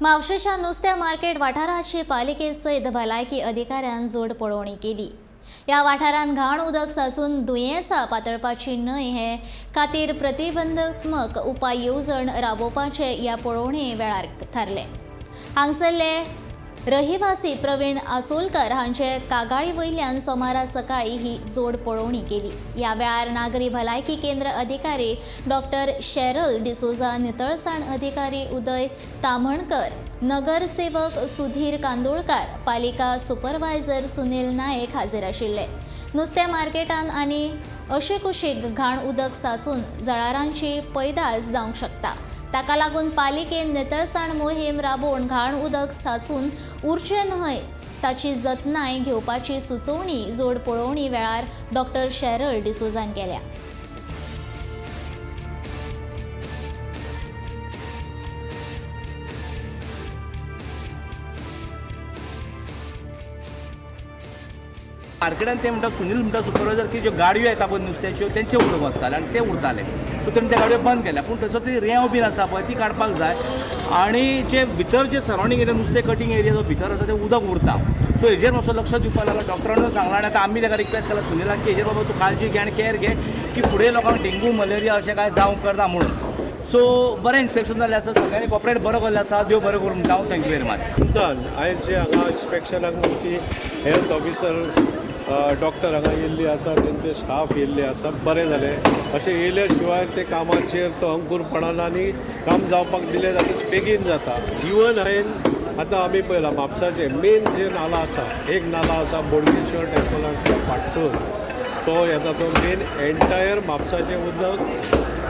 म्हापशेंच्या नुस्त्या मार्केट वाठाराची पालिके सयत भलायकी अधिकाऱ्यान जोड पळोवणी केली. ह्या वाठारांत घाण उदक साचून दुयेंसां पातळपाची न्हय हे खातीर प्रतिबंधात्मक उपाय येवजण राबोवपाचे ह्या पळोवणे वेळार थारले. हांगसरले रहिवासी प्रवीण आसोलकर हांचे कागाळी वयल्यान सोमारा सकाळी ही जोड पळोवणी केली. ह्या वेळार नागरी भलायकी केंद्र अधिकारी डॉक्टर शेरल डिसोजा, नितळसाण अधिकारी उदय ताम्हणकर, नगरसेवक सुधीर कांदोळकार, पालिका सुपरवायझर सुनील नायक हाजीर आशिल्ले. नुस्त्या मार्केटान आनी अशीकुशीक घाण उदक साचून जळारांची पैदास जावंक शकता. ताका लागून पालिकेन नितळसाण मोहीम राबोवन घाण उदक साचून उरचें न्हय ताची जतनाय घेवपाची सुचोवणी जोड पळोवणी वेळार डॉक्टर शेरल डिसोजान केल्या. मार्केटान ते म्हणटा, सुनील म्हणटा सुपरवायझर, की ज्यो गाडयो येता पळय नुस्त्याच्यो, तेंचें उदक वतालें आनी तें उरतालें. सो तेणी त्या गाडयो बंद केल्या, पूण थंयसर ती रेंव बीन आसा पळय, ती काडपाक जाय आनी जे भितर जे सरावंडींग एरिया, नुस्तें कटींग एरिया जो भितर आसा, तें उदक उरता. सो हेजेर मातसो लक्ष दिवपाक लागला. डॉक्टरानूय सांगलां आनी आतां आमी ताका रिक्वेस्ट केला सुनीलाक की हेजेर बाबा तूं काळजी घे आनी केअर घे की फुडें लोकांक डेंगू, मलेरिया अशें कांय जावंक करना म्हणून. सो बरें इन्स्पेक्शन जाल्लें आसा, सगळ्यांनी कॉपरेट बरो केल्लें आसा. देव बरें करूं म्हणटा हांव. Thank you very much. सुद्दां आयज जे हांगा इन्स्पेक्शनाक आमची हेल्थ ऑफिसर डॉक्टर हांगा येयल्ली आसा, तेंचे स्टाफ येयल्ले आसा. बरें जालें, अशें येयल्या शिवाय ते कामाचेर तो अंकूर पडना आनी काम जावपाक डिले जाता, बेगीन जाता. इवन हांवें आतां आमी पळयलां, म्हापसाचें मेन जे नाला आसा, एक नाला आसा बोडगेश्वर टेम्पलाच्या फाटसून तो येता, तो मेन एंटायर म्हापसाचें उदक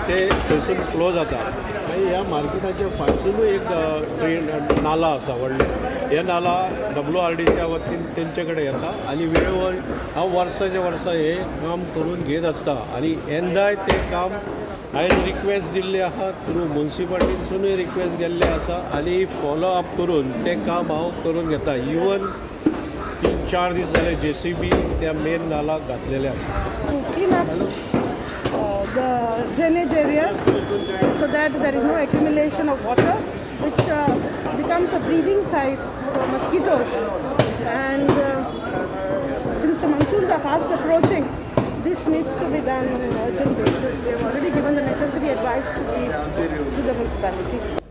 ते थंयसून फ्लो जाता. मागीर ह्या मार्केटाच्या फाटसुनूय एक ड्रेन नाला आसा व्हडलें. हे नाला WRDच्या वतीन तेंचे कडेन येता आनी वेळोवेळ हांव वर्साच्या वर्सा हें काम करून घेत आसता आनी येन्नाय तें काम हांवें रिक्वेस्ट दिल्ली आहा, थ्रू मुन्सिपाल्टीनसुनूय रिक्वेस्ट गेल्ले आसा आनी फॉलो अप करून तें काम हांव करून घेता. इवन 3-4 दीस जाले JCB त्या मेन नालाक घातलेले आसा. To clean up the drainage area so that there is no accumulation of water, which becomes a breeding site for mosquitoes. And since the monsoons are fast approaching, this needs to be done on an urgent basis. We have already given the necessary advice to the municipality.